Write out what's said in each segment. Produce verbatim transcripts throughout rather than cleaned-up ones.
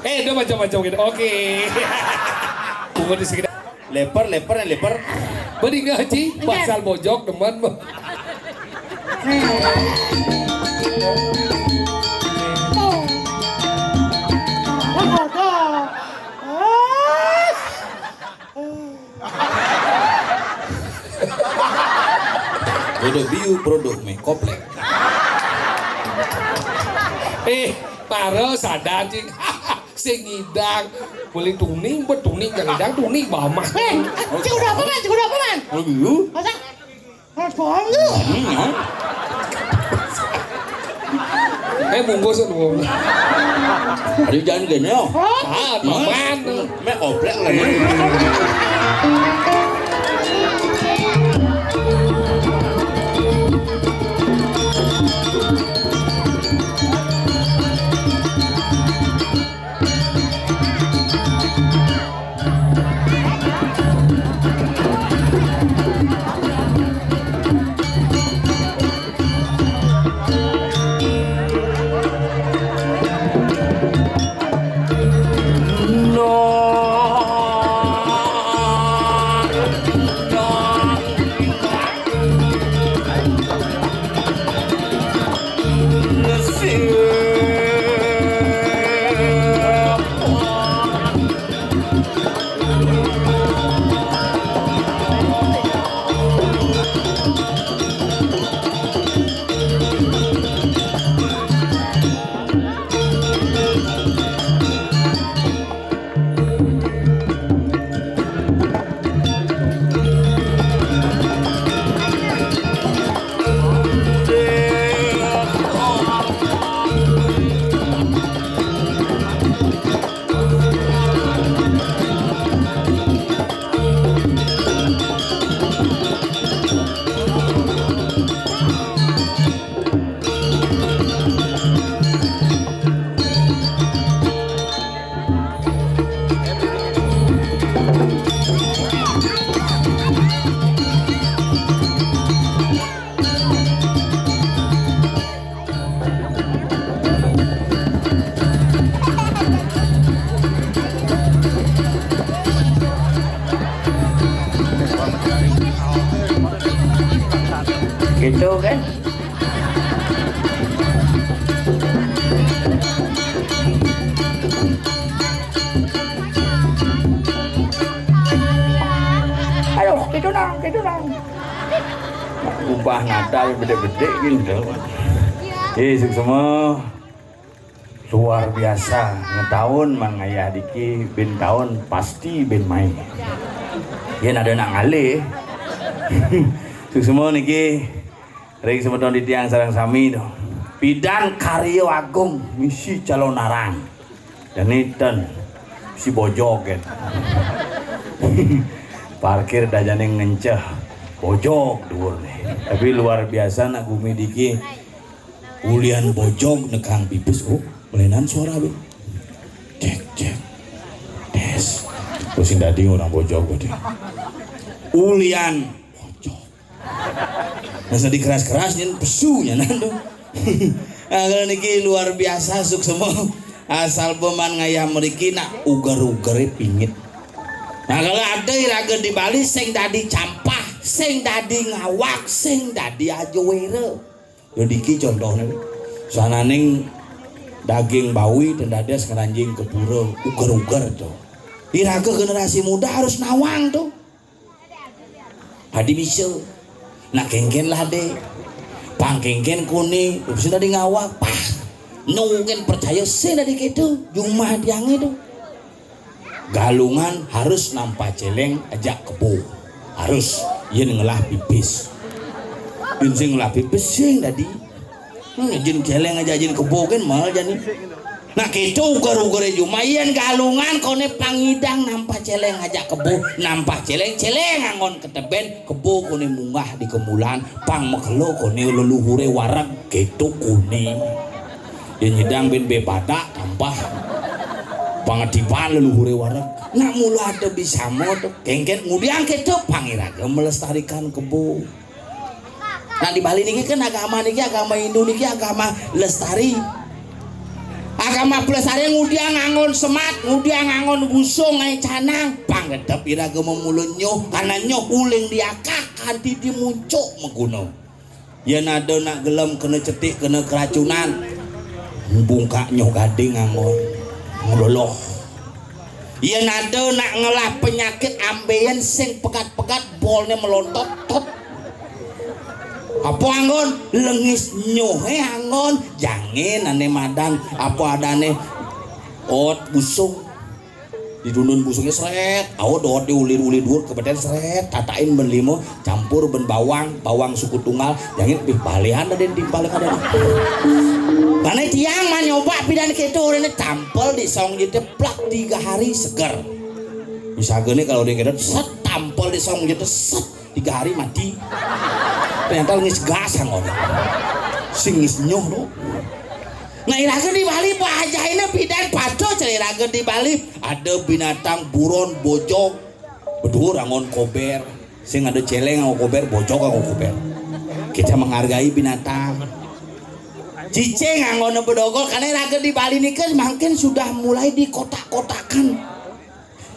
Eh, udah macam-macam gitu. Oke. Tunggu di sekitar. Leper, leper, leper. Mending ngaji, pasal bojog, teman. Produk biu, produk mie, koplek. Eh, paro sadar, cing. Sing ngidang. Boleh tuning, bet tuning, yang ngidang tuning, bamah. Eh, cik udah apa, Man? Cik udah apa, Man? Oh, gitu? Masa? Mas bohong lu. Hmm, ya. Eh, bungkus, wong. Aduh, jangan gini, oh. Hah? Ah, paman. Mek oprek lah, ya. Gitu kan? Aduh, gitu dong, gitu dong. Ubah nada beda-beda gitu. Eh, suksma. Luar biasa, ngetaun man ngayah diki, bin taun pasti bin mai. Yén ada nak ngalih. Suksma niki ring semeton titiang sareng sami to. Pidan karya agung misi calonarang. Jani ten si bojog kan. Parkir dajane ngenceh bojog duur nih. Tapi luar biasa nak gumi diki. Ulian bojog nekang pipis, oh, melenan suara be. Cek, cek. Tes. Terus sing dadi orang bojog gede. Ulian bojog. Nah, sedih keras-keras nyen pesu nyanan tuh. Nah, kalau niki luar biasa suksma. Asal beman ngayah mriki nak uger-ugere pingit. Nah, kalau ada iraga di Bali sing dadi campah, sing dadi ngawak, sing dadi ajawera. Lho niki contohne. Sananing daging bawi ten dados ngranjing ke pura uger-uger to. Iraga generasi muda harus nawang to. Adi bisa. Nak kengken lah de. Pang kengken kone, bisa dadi ngawak. Pah. Nungken percaya sing dadi keto. Jumah tiange to. Galungan harus nampa celeng ajak kebo. Harus. Yen ngelah pipis. Yen sing ngelah pipis sing dadi. Hmm, jin celeng ajak jin kebo kan mal jani. Nah, keto uger-ugere jumah yen galungan kone pang ngidang nampa celeng ajak kebo. Nampa celeng, celeng anggon keteben, kebo kone munggah di kemulan, pang makelo kone leluhure wareg. Keto kone. Yen nyidang bin bebadak tampah. Pangetiban leluhure wareg. Nak mula ada bisamo to. Kengken ngudiang keto pang iraga melestarikan kebo. Nah, di Bali niki kan agama niki, agama Hindu niki agama lestari. Ah, Kama pelesarian ngudiang nganggon semat, ngudiang nganggon busung, ngaé canang. Pangedep iraga mamula nyuh, karena nyuh uling diakak kanti dimuncuk maguna. Yén ada nak gelem kena cetik, kena keracunan, bungkak nyuh gading nganggon ngeloloh. Yén ada nak ngelah penyakit ambéyén sing pegat-pegat, bolné melontot, tot. Apa anggon? Lengis nyuhé anggon. Jangin ané madan, apa adané? Ot busung. Didundun busungé srét, aut ot diulir-ulir dhuwur kebeten srét, tatakin ben lima, campur ben bawang, bawang suku tunggal, jangin bih balian ada timpal ada. Karena tiang mah nyoba pidan kéto, orangnya tampel di song jete plak tiga hari seger. Misalnya nih kalau dia kéto set tampel di song jete set tiga hari mati. Ternyata ngis gas anggon. Sing ngis nyuh no. Nah, iraga di Bali pajaina pidan patuh, cék iraga di Bali. Ada binatang buron bojog, bedur anggon kober. Sing ada céléng anggon kober, bojog anggon kober. Kita menghargai binatang. Cicing anggon bedogol, karena iraga di Bali nika mungkin sudah mulai dikotak-kotakan.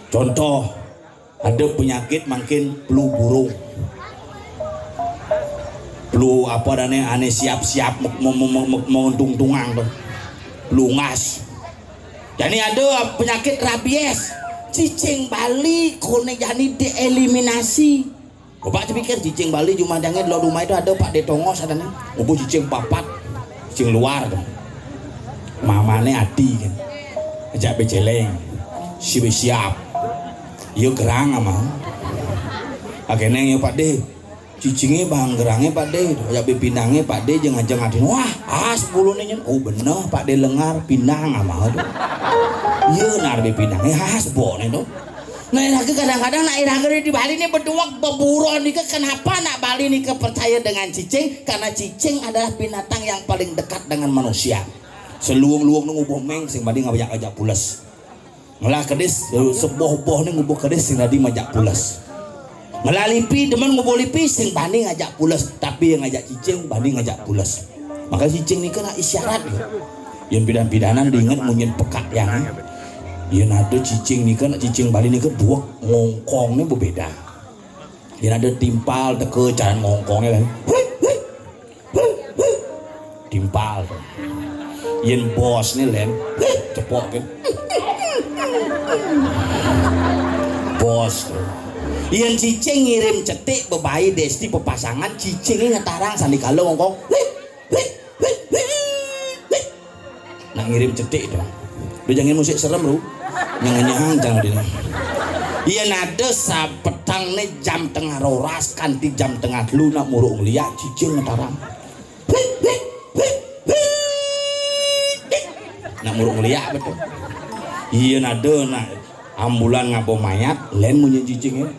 Contoh, ada penyakit mungkin flu burung. Flu apa adané, ané siap-siap mentung-tungang tuh. Flu unggas. Jadi ada penyakit rabies. Cicing Bali koné jani dieliminasi. Bapak pikir cicing Bali jumah dangé di luar rumah itu ada Pak Détongos adané. Ngubuh cicing papat, cicing luar tuh. Mamané ati kan. Ajak becéléng. Si siap. Iya gerang ama. Akéné ya Pak Dé. Cicingé bang gerangé Pak Dé. Ajak bepindangé Pak Dé jeung ajeng atin. Wah, as buluné nyen. Oh bener Pak Dé lengar pindang ama tuh. Iya nar bepindangé as boné tuh. Nah, iraga kadang-kadang nak iraga di Bali ini berdua beburon nika, kenapa nak Bali nika percaya dengan cicing? Karena cicing adalah binatang yang paling dekat dengan manusia. Seluung-luung nu ngubuh méng sing badi ngajak-ngajak pules. Ngelah kedis seboh-boh nu ngubuh kedis sing badi ngajak pules. Ngelah lipi demen ngubuh lipi sing bani ngajak pules, tapi yang ngajak cicing bani ngajak pules. Maka cicing nika nak isyarat ya. Yang pidan-pidanan diinget munyin pekak yang. Yang ada cicing nika nak cicing Bali nika dua ngongkongnya berbeda. Yang ada timpal teka cara ngongkongnya kan. Timpal. Yen bos nih Len, cepok kan. Bos tuh. Yen cicing ngirim cetik bebayi desti pepasangan, cicingnya ngetarang sandikala ngongkong. Nak ngirim cetik dong. Lu jangan musik serem lu. Nyang nyang jangan dina. Iya nada sapetang nih jam tengah roras kanti jam tengah telu nak muruk ngeliat cicing ngetarang. Nak muruk ngeliat betul. Iya nada nak ambulan ngabo mayat len munyi cicingnya.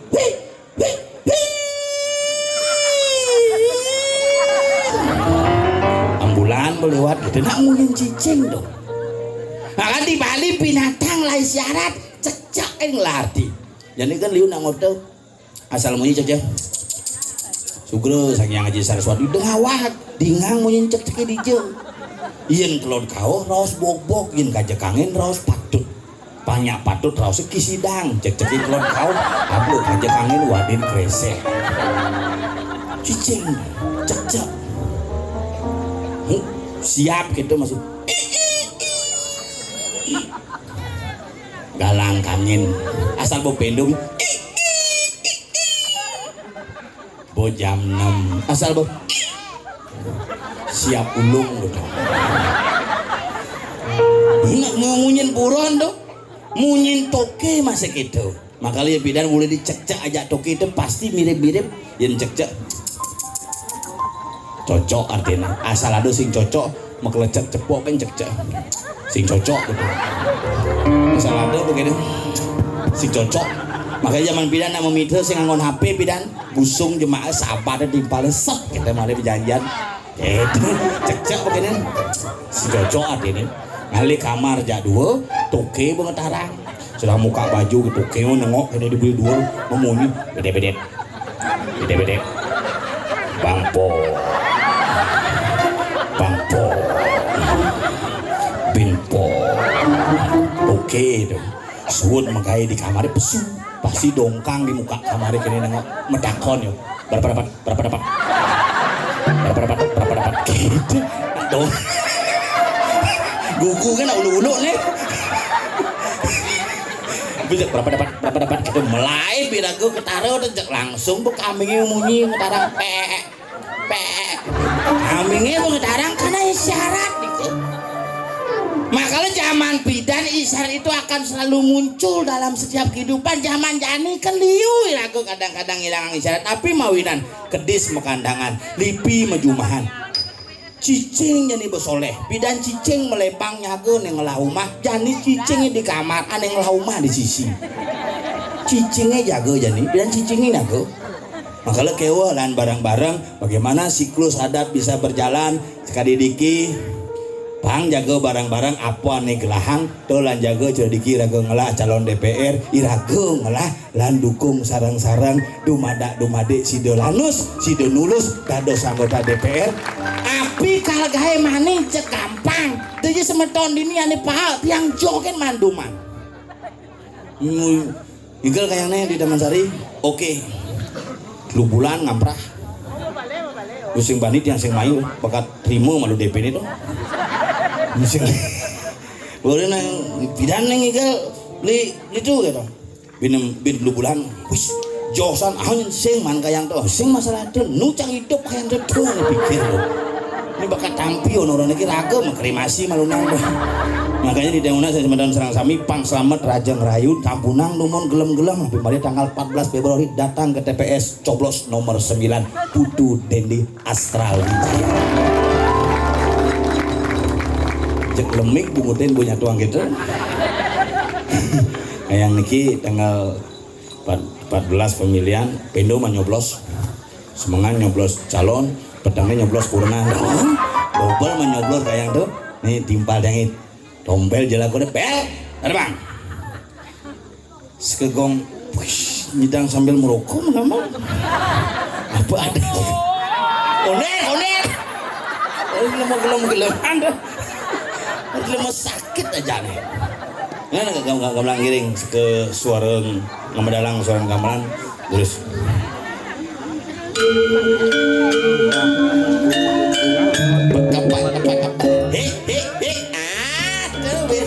Ambulan melewat gitu nak munyin cicing tuh. Maka di Bali binatang lain syarat cecak yang larti. Jadi kan liu nak ngoto asal munyi cecak. Sugro saking ngaji Saraswati dengawat dingang munyin cecek di jeng. Yen kelon kau raos bobok yen kajekangin raos patut. Panyak patut raos ki sidang, cek-ceki kelon kau, ablu aja kangen wadin kresek. Cicing, cek-cek. Hmm, siap gitu masuk. Galang kangen. Asal bau pendung. Bo jam enam. Asal bo. Siap ulung gitu. Nak mau munyin buron tuh. Munyin toke masih gitu. Makanya bidan boleh dicek-cek aja toke itu pasti mirip-mirip. Yang cek-cek cocok artinya. Asal ada sing cocok, mekelecet cepok kan cek-cek. Sing cocok gitu. Asal ada begini. Sing cocok. Makanya zaman bidan nak meminta sing nganggon H P bidan. Busung jemaah sabar timpalé set kita malah berjanjian. Eh, cek-cek begini. Si cocok artinya. Ngalih kamar jak dua, toke bengetarang. Sudah muka baju ke toke nengok kena dibeli dua, memunyi. Bede-bede. Bede-bede. Bangpo. Bangpo. Binpo. Oke, tuh. Suud megai di kamar pesu. Pasti dongkang di muka kamar kene nengok medakon yo. Berapa dapat? Berapa dapat? Berapa dapat? Berapa dapat? Gitu. Dong. Gugu kan ulu-ulu nih. Bisa berapa dapat? Berapa dapat? Gitu, mulai birago ketara udah langsung bu kambingnya munyi ketara pe pe. Kambingnya bu ketara karena isyarat gitu. Makanya zaman bidan isyarat itu akan selalu muncul dalam setiap kehidupan. Zaman jani kan liu irago kadang-kadang hilang isyarat. Tapi mawinan kedis mekandangan, lipi mejumahan. Cicing jani besoleh, bidan cicing melebang nyaga ning ngelah umah, jani cicing di kamar, ane ngelah umah di sisi. Cicingnya jaga jani, bidan cicingnya jaga. Makanya kewa lan bareng-bareng, bagaimana siklus adat bisa berjalan, sekali diki, pang jaga bareng-bareng, apa ane gelahang, to lan jaga cediki raga ngelah calon D P R, iraga ngelah lan dukung sareng-sareng dumadak-dumadik sida lanus, sida nulus dados anggota D P R. Api kal gae mani cek gampang. Dadi semeton dini ane pahal tiang joget manduman. Ngu-, Igel kayaknya di Taman Sari. Oke. Lu bulan ngamprah. Lu sing bani tiang sing mayu bakat terima malu D P ini dong. Lu sing boleh nang bidan neng igel beli beli tuh gitu. Binem bid lu bulan, wis, josan aja sing man kayang to, sing masalah to, nu cang hidup kayang to, tuh pikir lo. Ini bakat tampi ono orang iki raga mengkremasi malunang to. Makanya di Demungan saya semeton serang sami pang selamat raja ngerayu tampunang numun gelem-gelem, tapi mari tanggal empat belas Februari datang ke T P S coblos nomor sembilan, Putu Dendi Astral Wijaya. Cek lemik bungutin punya tuang gitu. Yang niki tanggal empat belas pemilihan, pendo mah nyoblos. Semengan nyoblos calon, petangnya nyoblos kurna. Dobel mah nyoblos kayang tuh. Nih timpal dengit. Tompel jelaku deh, bel. Ada bang. Sekegong, wis, nyidang sambil merokok nama. Apa ada? Oner, oner. Oh, gelem, gelem, gelem. Ada. Gelem sakit aja nih. Nah, gam-, gam-, gamelan giring ke suara ngamedalang, suara gamelan. Terus. Hei, hei, hei. Ah, tuh, Win.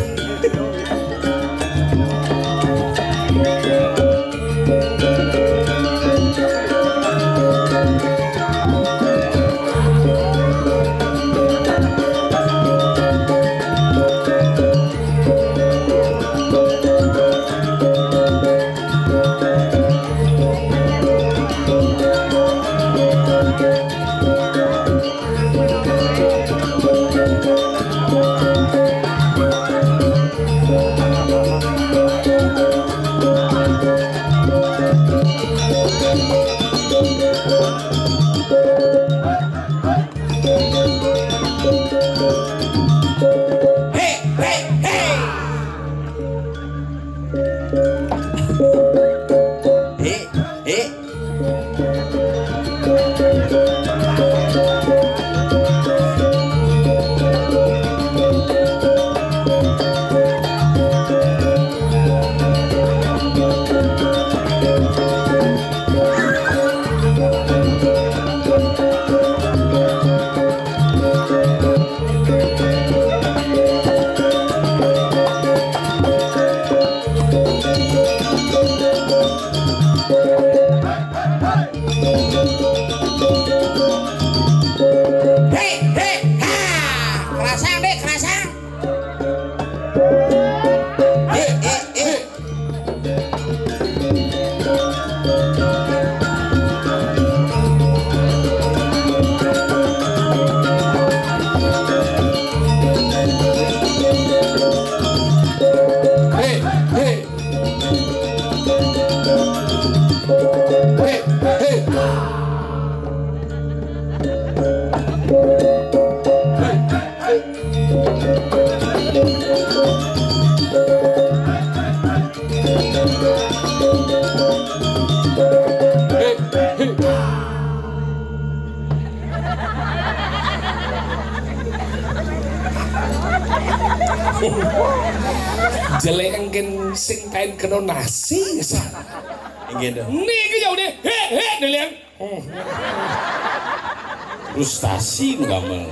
Jelek engken sing tain kena nasi. Inggih to. Niki jauh deh. Hek, hek, deh, Liang. Hmm. Frustasi menggamel.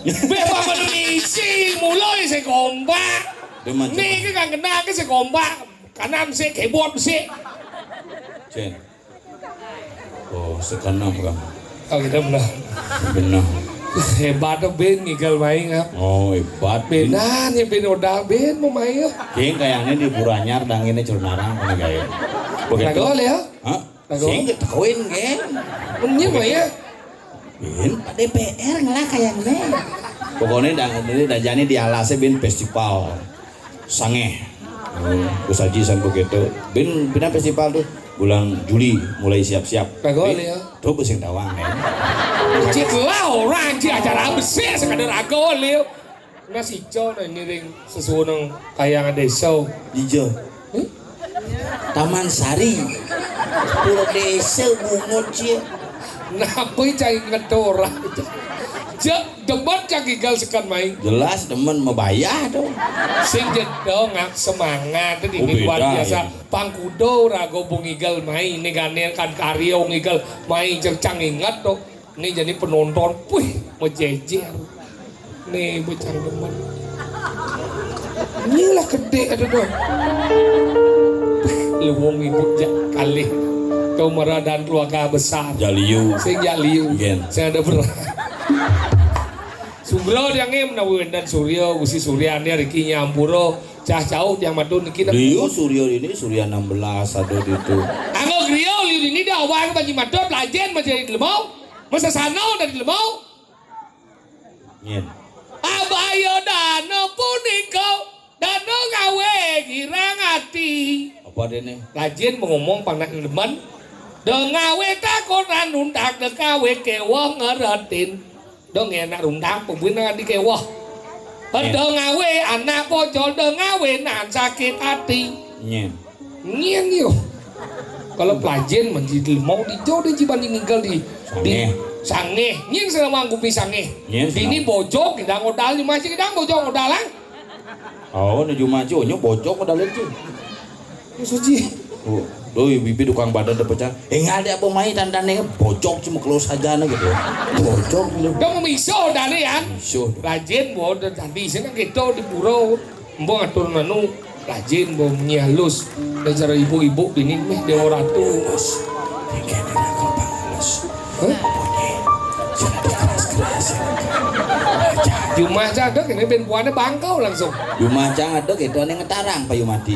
Beh, apa isi mulai saya kompak. Dia macam Niki kan kena ke saya kompak. Kanan sik, keyboard sik. Jen. Oh, sekenam kamu. Oh, gitu benar. Benar. Hebat tuh Ben ngigel main, ya. Oh, hebat. Benar ya Ben Odal, Ben mau main, ya. King kayaknya di Buranyar dang ini celunarang kena gaya. Begitu. Lagu ya? Hah? Lagu. Sing ketahuin, geng. Ini mah ya. Ben, Pak D P R ngelah kayaknya. Pokoknya dah, ini dah jadi di alasnya Ben festival. Sangeh. Hmm, ku saji sampai gitu. Ben, pina festival tuh bulan Juli mulai siap-siap. Kagak Ben, boleh ya. Tuh pusing tawang ya. Cik lah orang cik acara besar sekadar aku liu. Nah si Ico nah ngiring sesuatu nang kayangan desa. Ijo. Hmm? Taman Sari. Pura desa bungut cie. Nah, aku cai ngetora. Cek debat cak gigal sekan main. Jelas demen mebayah tuh. Sing jedong ngak semangat tuh Oh, ini luar beda, biasa. Ya. Pangkudo rago bungigal main ini ganel kan karyo ngigal main cercang ingat tuh. Ini jadi penonton, puih, mejejer. Nih bocah demen. Inilah gede ada tuh. Luwung ibu jak kali. Kau marah dan keluarga besar. Jaliu. Sing jaliu. Gen. Saya ada berat. Sugro yang em nawi dan Suryo, Gusti Suryani, Riki Nyampuro, Cah Cauh yang madun niki. Liu Suryo ini, Surya enam belas ada di itu. Anggo griya liu ini dah awal bagi madon, lajen masih lemau. Masa sano dari lemau. Nyen. Abaya dana punika dana ngawe girang ati. Apa dene? Rajin ngomong panak demen. Da ngawe takonan untak da ngawe kewah ngeretin. Da ngenak rundang pembina di kewah. Nyen. Da ngawe anak bocor da ngawe nan sakit ati. Nyen. Nyen yo. Kalau pelajin menjadi lemau di jauh di jiban di ninggal di di Sangeh. Sangeh. Nyen selama nggupi sangeh. Nyen Dini selama. Bojok kita ngodal di masjid kita bojok ngodalang. Oh, nuju maju nyo bojok ngodalang tu. Suci. Oh, doi bibi tukang badan dah pecah. Eh nggak ada apa mai tandane bojok cuma kalau saja gitu. Bojok gitu. Kamu miso dalian. Miso. Rajin bawa tadi sini kita di pura. Mbok atur manu rajin mbok menyi halus. Cara ibu-ibu bini meh dewa ratu. Bos, tinggal di lagu pangalus. Hah? Bunyi, jangan dikeras-keras ya. Jumah cang ada kene ben buane bangkau langsung. Jumah cang ada kita ning ngetarang payu mati.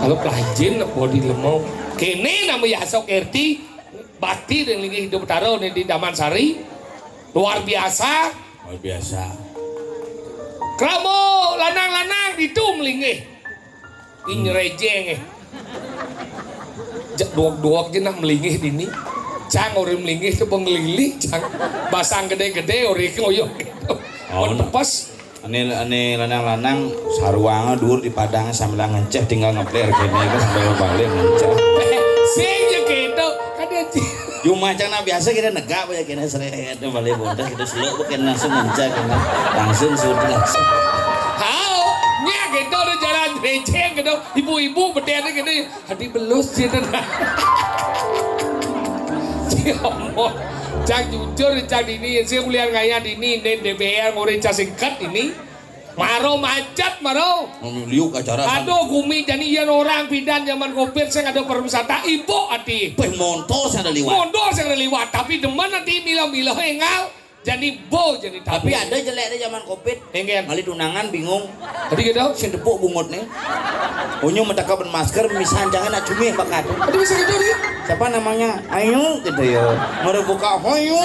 Kalau pelajin nak bodi lemau. Kene nama ya sok R T bakti dan linggi hidup taro nih di Taman Sari. Luar biasa. Luar biasa. Kramo lanang-lanang itu melinggih. Ini nyerejeng eh. Jak duok-duok je nak melinggih dini. Cang ori melinggih tu pengelili cang. Basang gede-gede ori ngoyok gitu. Oh, Mun nak. Pepes. Ane ane lanang-lanang saruang dur di padang sambil ngenceh tinggal ngeper kene kan sambil balik ngenceh. Sing je gitu. Kan dia Cuma cang nah biasa kita negak bae kena seret balik bontas kita seluk bukan langsung mencak kena langsung sudah langsung. Hao, nya gitu udah jalan becek gitu. Ibu-ibu bedene gitu. Hati belus gitu. Ya Allah. Cang jujur cang ini saya kuliah ngaya ini nen D B R ngore cang singkat ini. Maro macet maro. Liuk acara. Aduh gumi jadi yen orang pindah zaman covid sing ada pariwisata ibu ati. Peh montor sing ada liwat. Montor sing ada liwat tapi demen ati milo-milo engal jadi bo jadi tapi ada jelek di zaman covid. Engen. Kali tunangan bingung. Tadi gitu. Sing tepuk bungut nih. Unyu metekap masker misan jangan nak cumi bakat. Tadi bisa gitu nih. Siapa namanya? Ayu gitu ya. Mari buka hoyu.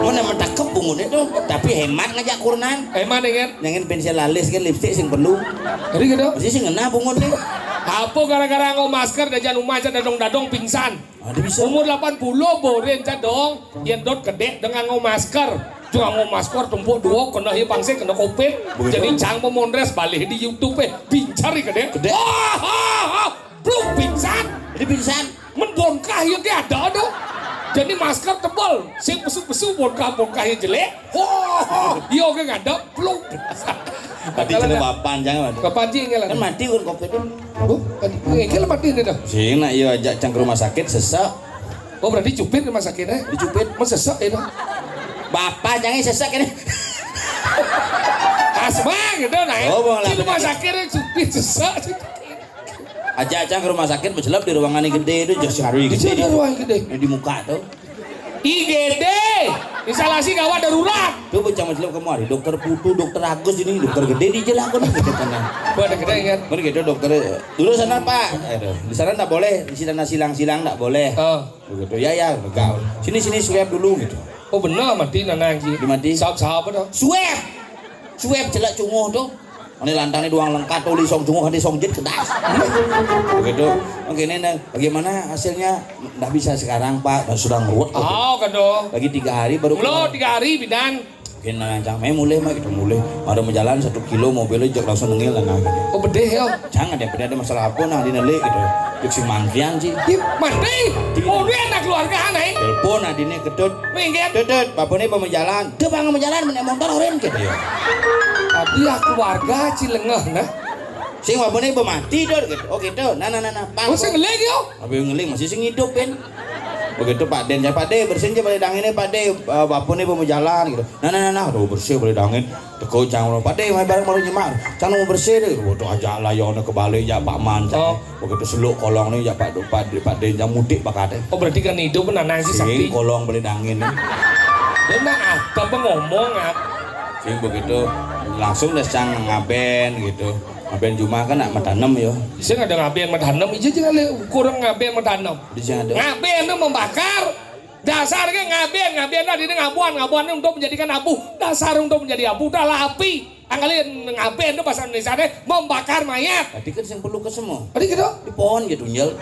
Mana mentakep bungut itu, tapi hemat ngajak kurnan. Hemat dengan. Jangan pensil alis kan lipstick sing perlu. Jadi gitu. Masih sing ngena bungut nih. Apa gara-gara ngau masker dajan rumah aja dadong-dadong pingsan. Ada bisa. Umur delapan puluh boren cak dong, yen dot kedek dengan ngau masker. Cuma ngau masker tumpuk dua kena hiu pangsit kena covid. Begitu. Jadi cang pemondres balik di YouTube eh bincar kedek. Kedek. Wah, ha, ha. Bluk pingsan. Di pingsan. Men bonkah ya ki ada dong. Jadi masker tebel, sing pesu-pesu, bongkah-bongkah yang jelek. Ho, ho, iya, oke, ngadep, pluk. Tadi jeneng papan, jangan, Pak. Papan, Ji, nggih, lah. Kan mati kan covid ini. Oh, tadi, nggih, lah mati ini dah. Sing nak iya ajak cang ke rumah sakit, sesek. Oh, berarti cupit rumah sakitnya? Dicupit. Mau sesek ini. Bapak jangan sesek ini. Asma gitu, nah. Oh, mau di rumah sakit cupit sesek. Ajak cang ke rumah sakit, mencelep di ruangan yang gede itu, jas hari gede. Di ruangan gede. Yang di muka tuh. I G D, instalasi gawat darurat. Tuh bocah mencelep kamu hari, dokter Putu, dokter Agus ini, dokter gede di jalan aku nih, gitu kan. Buat gede kan? Mana gitu dokter? Dulu sana Pak, aduh, di sana nggak boleh, di sana silang-silang nggak boleh. Oh. Begitu ya ya, begal. Sini sini swab dulu gitu. Oh benar mati nanang Ji. Di mati. Sahab sahab tuh. Swab. Swab celak cunguh tuh. Ini lantangnya doang lengkap tuh, di song cunguh, di song jit kedas. Begitu. Oke, ini nah, bagaimana hasilnya? Nggak bisa sekarang Pak, sudah ngeruwet. Oh, kado. Lagi tiga hari baru. Lo tiga hari bidan. Mungkin nah, cang, mulai mah kita mulai. Ada menjalan satu kilo mobilnya jok langsung nengil lah nah. Oh bedeh ya. Jangan deh, bedeh ada masalah apa nah di neli gitu. Jok si mangkian sih. Mati. Udah anak keluarga aneh. Telepon adine ketut. Minggir. Tutut, bapaknya mau menjalan. Tuh bang mau menjalan, menaik motor oren gitu ya. Tapi aku warga Cilengeh nah. Sing bapaknya mau mati tuh gitu. Oh gitu. Nah nah nah nah. Pang. Oh sing ngeling yo. Tapi ngeling masih sing hidup kan. Begitu Pak Den, ya Pak De, bersihin aja Pak De dangin ini Pak De, eh, bapaknya mau jalan gitu. Nah nah nah nah, aduh bersih Pak De dangin. Teko cang lo, Pak De, mai bareng baru nyemak. Cang mau bersih deh. Waduh aja lah ya ono kebalik ya Pak Man. Cang. Oh. Begitu seluk kolong nih ya Pak Pak Pak De yang mudik bakate. Oh berarti kan hidup kan anak si sakti. Kolong beli dangin. Dia nak apa ngomong ah. Sing begitu langsung dah sang ngaben gitu. Ngaben Jumat kan nak matanem yo. Sing ada ngaben matanem, iya aja kali kurang ngaben matanem. Di sini ada. Ngaben itu membakar. Dasar kan ngaben, ngaben tadi ini ngabuan, ngabuan ini untuk menjadikan abu. Dasar untuk menjadi abu, dah lah api. Anggalin ngaben itu bahasa Indonesia deh, membakar mayat. Tadi kan sing perlu ke semua. Tadi gitu. Di pohon gitu nyel.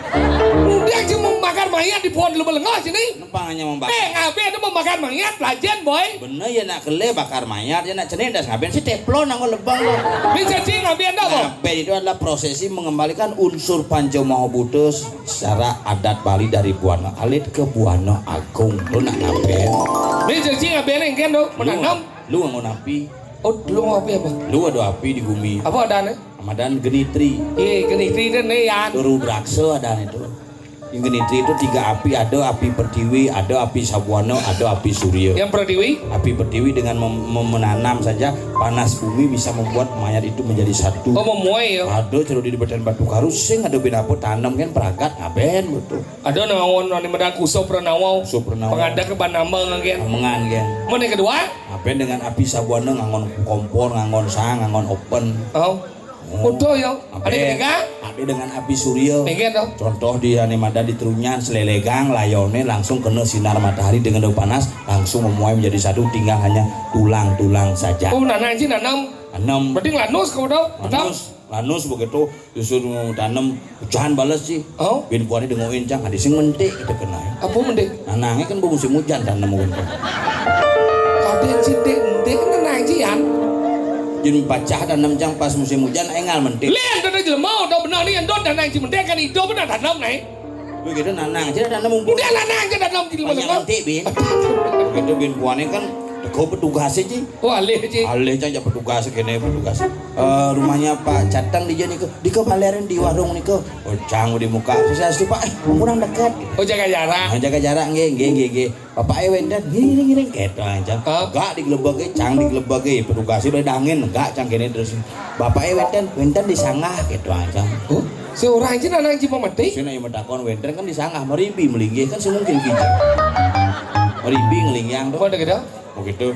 Dia cuma membakar mayat di pohon lu belengah sini. Numpang hanya membakar. Eh, ngaben itu membakar mayat, lajen boy. Bener ya nak kele bakar mayat ya nak cenik das ngaben si teflon nang lebang lo. Bisa sih ngaben dah boy. Ngaben itu adalah prosesi mengembalikan unsur panca maha buta secara adat Bali dari Buana Alit ke Buana Agung. Lu nak ngaben. Bisa sih ngaben yang kan tuh menanam. Lu mau napi? Oh, lu mau api apa? Lu ada api di bumi. Apa adanya? Ramadan genitri. Iya, genitri itu nih ya. Turu braksa ada itu. Yang genitri itu tiga api, ada api pertiwi, ada api sabuana, ada api surya. Yang pertiwi? Api pertiwi dengan mem- mem- menanam saja panas bumi bisa membuat mayat itu menjadi satu. Oh, memuai ya. Ada cerita di Batan Batu Karus, sing ada bin apa tanam kan peragat ngaben betul. Ada nawon ane medang kusop nawau. Kusop nawau. Pengadak ke banambang kan. Amengan kan. Mana yang kedua? Ngaben dengan api sabuana ngangon kompor, ngangon sang, ngangon open. Oh. Utuh ya. Ada ketiga? Ada dengan api surya. Pengen dong. Contoh di ane mada di Trunyan selelegang layone langsung kena sinar matahari dengan daun panas langsung memuai menjadi satu tinggal hanya tulang-tulang saja. Oh, nanang sih nanam. Enam. Berarti lanus kau tahu? Lanus. Lanus begitu justru mau tanam hujan balas sih. Oh. Bin kuani dengokin cang ada sing mentik kita kena. Apa mentik? Nanangnya kan musim hujan tanam mungkin. Kadang sih dek dek kan nang jian. Jin pacah dan enam jam pas musim hujan engal mentik. Lian tadi jelema udah benar ni endot dan nang jimentik kan hidup benar tanam nai. Begitu nanang aja tanam mumpung. Udah nanang aja tanam di rumah. Mentik bin. Begitu bin puane kan teko petugas aja. Oh alih aja. Alih aja petugas kene petugas. Eh, rumahnya Pak Cateng di nika, di kebaleran di warung nika. Oh, cang di muka. Saya sih Pak, eh, kurang dekat. Oh jaga jarak. Nah, jaga jarak nggih, nggih, nggih, nggih. Bapak e wenten, ngiring ngiring gitu aja. Hah? Gak digelebek, cang digelebek, petugas udah dangin, gak cang kene terus. Bapak e wenten, wenten di sanggah gitu aja. Oh, si orang aja nanang jipa mati. Sini yang mentakon wenten kan di sanggah, meribi melinggih kan semungkin gitu. Meribi ngelingyang tuh. Mana gitu? Begitu.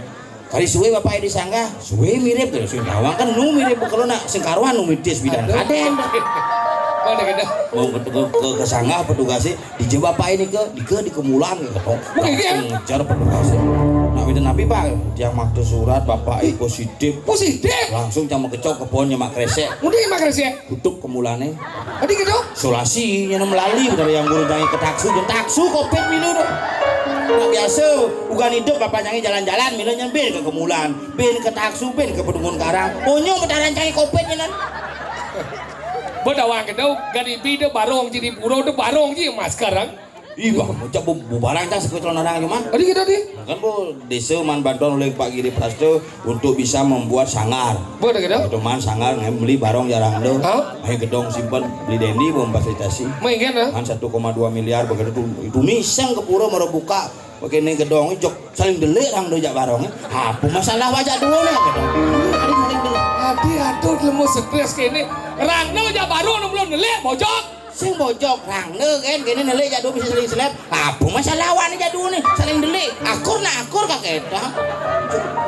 Kali suwe bapak di sanggah, suwe mirip tuh, sing tawang kan nu mirip kalau nak sing karuan nu mitis bidan kaden. Mana gitu? Mau ke, ke, ke, ke sanggah petugasnya, di je bapak ini ke, di ke, di kemulan gitu. Oke, iya. Langsung ngejar petugasnya. Nak minta nabi pak, yang maktu surat bapak ini positif. Positif? Langsung sama kecok ke pohonnya mak kresek. Udah ya mak kresek? Tutup kemulane. Tadi gitu? Isolasi, yang melali dari yang guru jangan ke taksu, jangan taksu covid milu tuh. Nah, biasa, bukan hidup bapak jangan jalan-jalan, milu nyempil ke kemulan. Bin ke taksu, bin ke pedungun karang. Onyo betaran cai covid nyenan. Bedawang kedau gadi bida barong jadi puro tu barong ji masker ang. Ih, Bang, ngucap bu, bubaran cang sakitu orang cuma. Adi gitu, Di. Kan bu désa man bantuan oleh Pak Giri Prasetya untuk bisa membuat sanggar. Buat gitu. Itu man sanggar nggak beli barong jarang do. Hah? Main gedong simpan beli dendi bu memfasilitasi. Main kan, ah? Man satu koma dua miliar begitu tuh. Itu miseng ke pura mau buka. Pakai ini gedong jok saling delik orang do jak barong. Apa masalah wajak dulu nih gitu. Ada saling delik. Adi aduh lemu stres kene. Rangno jak barong belum delik bojok. Sing bojok rangno kan kene nelik jadu bisa saling selep. Apa masalah awak ni jadu ni? Saling delik. Akur nak akur kak kita.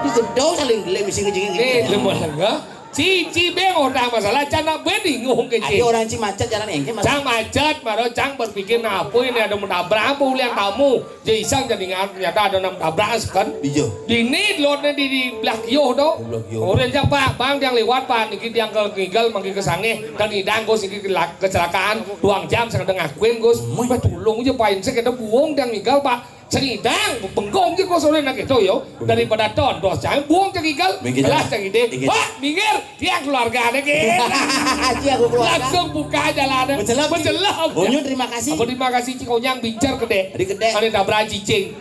Di gedong saling delik misi ngejing. Eh, lemah lenga. Cici beng orang masalah cana bening ngomong ke. Ada orang ci macet jalan engke mas. Cang macet, maro cang berpikir nah apa ini ada menabrak apa ulian tamu. Jadi isang jadi ngar ternyata ada enam tabrak kan. Iya. Dini lotnya di, di belah kioh to. Belah kioh. Orang cak pak, bang yang lewat pak, niki yang ke ngigal mangke ke sangeh, kan idang Gus niki kela- kecelakaan, dua jam sedang ngakuin Gus. Wah tolong aja pak, ini kita buang yang ngigal pak. Sengidang, bengkong aja Gus orang nak itu yo. Daripada ton, dos jangan buang yang ngigal. Minggir. Kelas yang ide. Minggir. Pak, minggir. Tiang keluarga ada ke. Aji aku keluarga. Langsung buka jalannya. Mencelep. Mencelep. Bunyu terima kasih. Apa terima kasih Cik Onyang bincar gede. Gede. Ada tabrak cicing.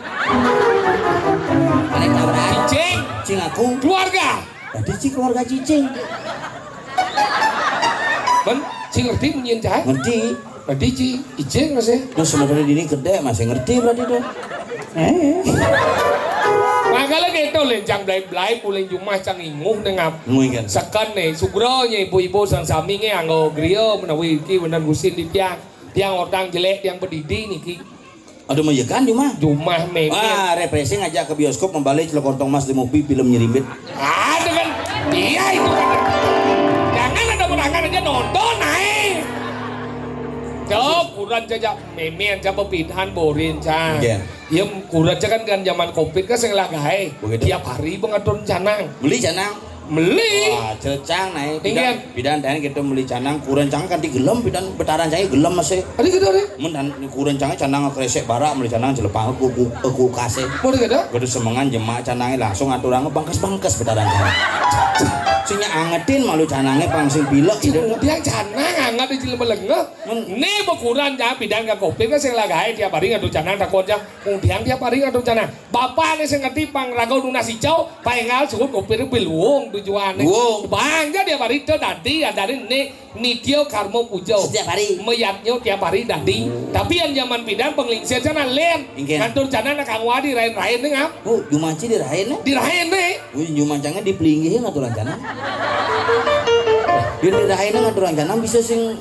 Ada tabrak. Cicing. Cing aku. Keluarga. Tadi ci keluarga cicing. Ben, ci ngerti munyin cah? Ngerti. Tadi ci icing masih. Nah, sebenarnya dini gede masih ngerti berarti tuh. Eh. Makanya gitu lencang belai-belai puling jumah cang inguh nengap. Ngui kan. Seken nih, sugronya ibu-ibu sang sami nge anggo griya menawi iki bener gusin di tiang. Tiang orang jelek, tiang pedidi niki. Aduh meyekan jumah. Jumah memang. Wah, refreshing aja ke bioskop membalik celok kontong mas di movie film nyerimbit. Ada kan? Iya itu kan. Jangan ada menangan aja nonton naik. Jawab kurang jajak memen coba pidahan borin cang. Iya. Iya kurang aja kan kan zaman covid kan sing lah gae. Begitu. Tiap hari pengatur canang. Beli canang. Beli. Wah, cecang naik. Ingat. Bidan dan kita beli canang kurang canang kan digelem bidan betaran saya gelem masih. Ada gitu deh. Mun dan kurang canang canang kresek barak beli canang jelepang aku aku kasih. Mau gitu? Kudu semengan jemak canangnya langsung aturang bangkes-bangkes betaran canang. Sinya angetin malu canangnya pang sing pilek gitu. Dia canang anget di jelema lengeh. Nih bekuran jangan bidan ke covid kan sing lagai tiap hari ngadu canang takut aja. Kemudian tiap hari ngadu canang. Bapak nih sing ngerti pang raga nunas icau, paengal suhut kopir biluung tujuane. Wong. Bangga dia barita dadi adane ne nitya karma puja. Setiap hari. Meyatnya tiap hari dadi. Tapi yang zaman pindah penglingsir sana len. Inggih. Ngantur jana nak kang wadi rain-rain nih ngap. Oh, jumanci dirain ya? Dirain nih. Oh, jumancangnya dipelinggihin aturan jana. Dia dirain nganturan jana bisa sing.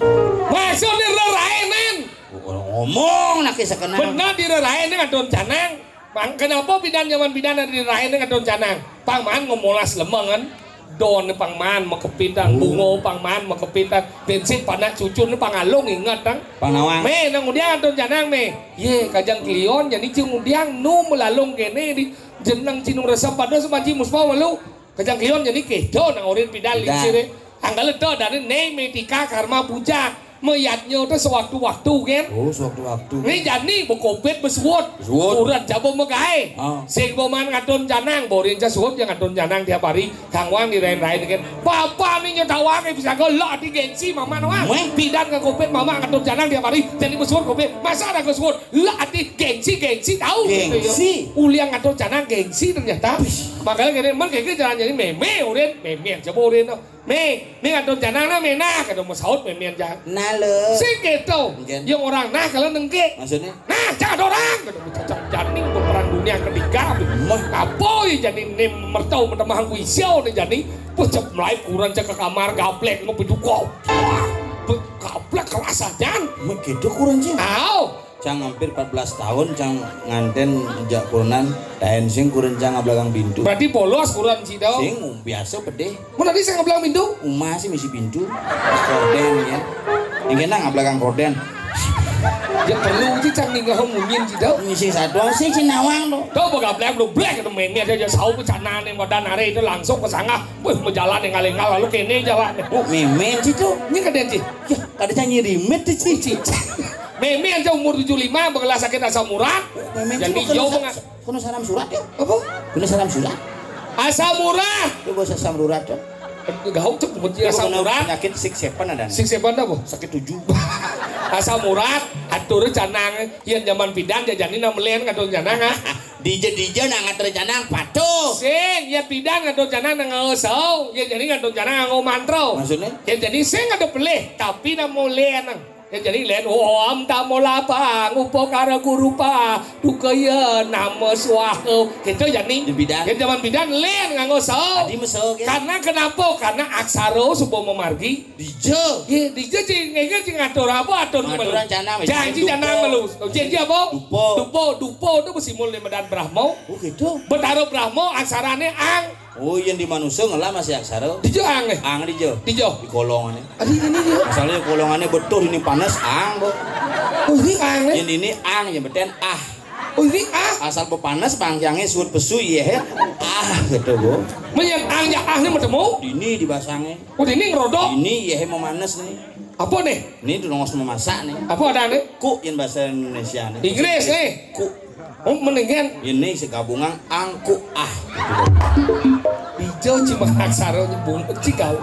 Maksudnya rerainin. Ngomong nak kisah kenal. Benar direrainin nganturan jana. Pang, kenapa bidan zaman bidan ada di rain dengan don canang? Pang maan ngomolas lemengan. Don pang maan makepitan, bungo pang maan makepitan, bensin panak cucun pang alung ingat tang. Pang nawang. Me nang udiang don canang me. Ye kajang klion jani cing udiang nu melalung kene di jeneng cinung resep pada semanci muspa malu. Kajang klion jani kedo nang orin pidan lingsire. Anggale do dane ne metika karma puja. Meyatnya tu sewaktu-waktu kan. Oh, sewaktu-waktu. Ni jani bekopit besuut. Besuut. Urat jabo megai. Ah. Sing boman ngadon janang, borin ja suut yang ngadon janang tiap hari. Kang wang dirain-rain kan. Papa ni nyetawake bisa gelak di gengsi mama nawang. Meh. Bidan ke kopit mama ngadon janang tiap hari. Jadi besuut kopit. Masa ada kesuut? Lah ati gengsi gengsi tahu gitu ya. Gengsi. Uliang ngadon janang gengsi ternyata. Makanya gini, men kayak jalan jadi meme urin, meme aja urin. Nih, nih ngadon janang nah, me nah, kada mau saut memian jangan. Nah, le. Sing gitu. Nggih. Yang orang nah kalau nengke. Maksudnya? Nah, jangan orang. Kada mau cacang janing berperang dunia ketiga. Mah. Apa ya jadi nih mertau menemah kuisiau nih jadi. Pucep mulai kurang cek ke kamar gaplek ngopi duko. Wah, be- gaplek kerasa jan. Mah gitu kurang sih. Au. Cang hampir empat belas tahun cang nganten jak kurenan, daen sing kuren cang belakang pintu. Berarti polos kuren sih tau. Sing biasa pedih. Mun tadi sing belakang pintu? Uma sih misi pintu. Korden ya. Yang kena nggak belakang korden. Ya perlu sih cang ninggah munyin sih tau. Misi satu sih cinawang tuh. Tau bakal black lu black itu meme aja aja sau ke sana nih modal nare itu langsung ke sana. Wih, mau jalan yang ngalengal lalu kene jalan. Oh, meme sih tuh. Ini kadang sih. Ya, kada cang nyirimit tuh sih. Meme aja umur tujuh lima bakal sakit asam urat. Meme jadi itu yo kena, kena salam surat ya? Apa? Kena salam surat. Asam urat. Itu bahasa asam urat ya. Gauk tuh benci asam urat. Penyakit six seven ada. Six seven apa? Sakit tujuh. Asam urat, atur canang, yén jaman pidan jajani nang melén ngatur canang, ah. Dija-dija nang ngatur canang patuh. Sing, yén pidan ngatur canang nang nganggo, yén jani ngatur canang nganggo mantra. Maksudnya? Yén jani sing ada pelih, tapi nang melén. Yén jani lén, om tamo lapang, upakara gurupa, dukaya nama swaha. Gitu jani. Yén pidan. Yén jaman pidan lén nganggo sa. Tadi mesa, oké. Karena kenapa? Karena aksara suba mamargi. Dija. Yé, dija cing, ngéngé cing ngatur apa? Atur. Ngaturan melu. Canang, janji dupa. Canang melu. Oh, janji apa? Dupa. Dupa, dupa tu besimbol di medan Brahma. Oh, gitu. Betara Brahma aksarané ang. Oh, yén di manusa ngelah masih aksara. Dija ang, eh? Ang dija. Dija. Di kolongané. Adi ini dia. Masalahnya kolongané betuh ini panas, ang kok. Oh, ini ang, eh? Yén ini ang, yén beten ah. Oh, ini ah. Asal bepanas, pangkiangé suut pesu, yéh. Ah, gitu, Bu. Menyang ang ya ah ni metemu? Ini dibasangé. Oh, ini ngerodok? Ini, yéh, memanas nih. Apa nih? Ini tuh nongos memasak nih. Apa ada nih? Ku, yén bahasa Indonesia nih. Inggris nih. Ku. Oh, mendingan. Ini segabungan angku ah. Dija cuma aksara nyebut cigau.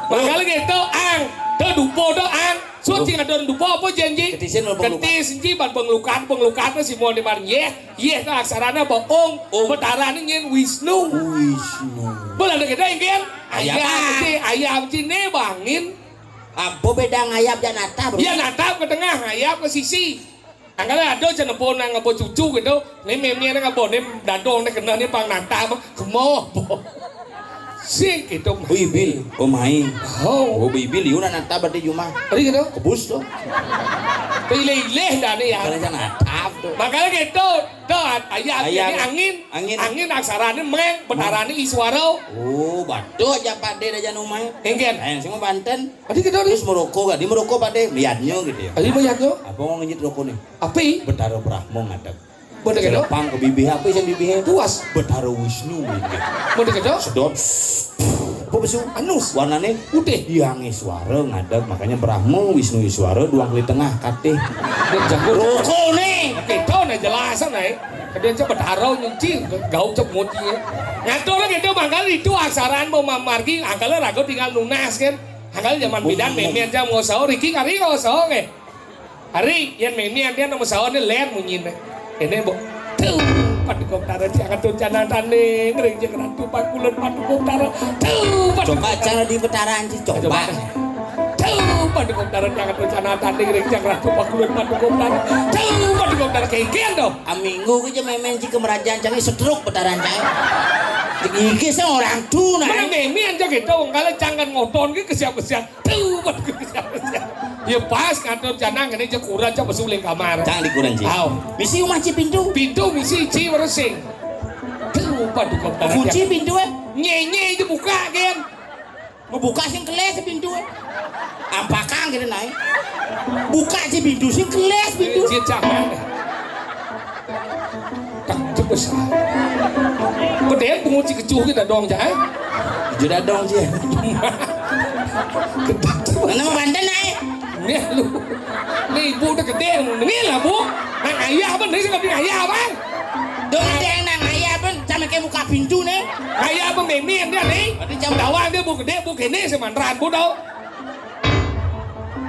Makanya gitu, ang. Tuh dupa tuh, ang. Suci ngadon dupa apa janji? Ketisin apa luka? Ketis, ji, ban benglukan, benglukan tuh si mau di mar. Yéh, yéh, tuh aksarana apa? Ong. Ong. Betarané nyén Wisnu. Wisnu. Boleh ada kita ingin? Ayam. Ayam, ji, ayam, ji, né bangin. Apa beda ngayap dan natap, Bro? Ya, natap ke tengah, ngayap ke sisi. Angkala ada cenah pon nang ngaba cucu gitu. Né mémé nang ngaba né dadong né kena né pang natap. Kemoh. Sing gitu. Oh, ibil, oh, mai. Oh. Oh, ibil, yuna natap berarti jumah. Tadi gitu. Kebus tuh. Pilih-pilih dah nih ya. Kalau jangan natap tuh. Makanya gitu. Tuh, ayat. Ayat. Ini angin. Angin. Angin aksarané meng, betarané iswara. Oh, batuk aja Pak Dé dah jangan umai. Engken. Ayo, semua Banten. Adi kita terus merokok, adi merokok pada liatnya gitu ya. Adi liatnya? Apa mau ngejit rokok nih? Api? Betara Brahma ngadeg. Bener gitu? Celepang ke bibih, apa sih bibihnya? Puas. Betara Wisnu gitu. Bener gitu? Sedot. Apa besu? Anus. Warnanya putih. Yang suara ngadeg, makanya Brahma, Wisnu, Iswara, duang di tengah, katih. Rokok nih. Kita udah jelasan nih. Kadén cep betara nyuci, gauk cep muti. Ngatur gitu, mangkal itu aksaraan mau mamargi, angkala raga tinggal nunas kan. Angkal zaman pidan mémé aja mau sahur, iki kari mau sahur nih. Hari, yén mémé aja mau sahur nih, lén munyiné. Ini, Bu. Tuh, paduka betara, jangan tuh jangan tanding, ring jangan ratu pakulun paduka betara. Tuh, paduka. Coba cara di betaran sih, coba. Coba. Tuh, paduka betara, jangan tuh jangan tanding, ring jangan ratu pakulun paduka betara. Tuh, paduka betara, kéngkén tuh. Aminggu ku jé mémén ji kemerajan cangé setruk betaran cangé. Iki sing orang tu nah. Mana mémé aja gitu, wong kala jangan ngoton ki kesiap-kesiap. Tuh, waduh, kesiap-kesiap. Ya pas ngatur janang ini aja kurang aja pesuling kamar. Jangan dikurangi. Aw. Misi rumah ci pintu. Pintu misi ci meresing. Tuh, waduh, kok. Kunci pintu eh. Nyenye itu buka kan. Ngebuka sing kelés pintu. Ampakang gitu naik. Buka si pintu sing kelés pintu. Dia jangan. Tak cepet. Pedén pungut si kecuh kita dong, Cak. Sudah dong, Cak. Mana mau Banten naik? Nih lu. Nih ibu udah gedé, nih lah, Bu. Nang ayah apa nih, sama ayah apa? Dong ada yang nang ayah apa? Sama kayak buka pintu nih. Ayah apa mémé dia nih? Berarti jam dawang dia Bu gedé, Bu gedé semanran Bu dong.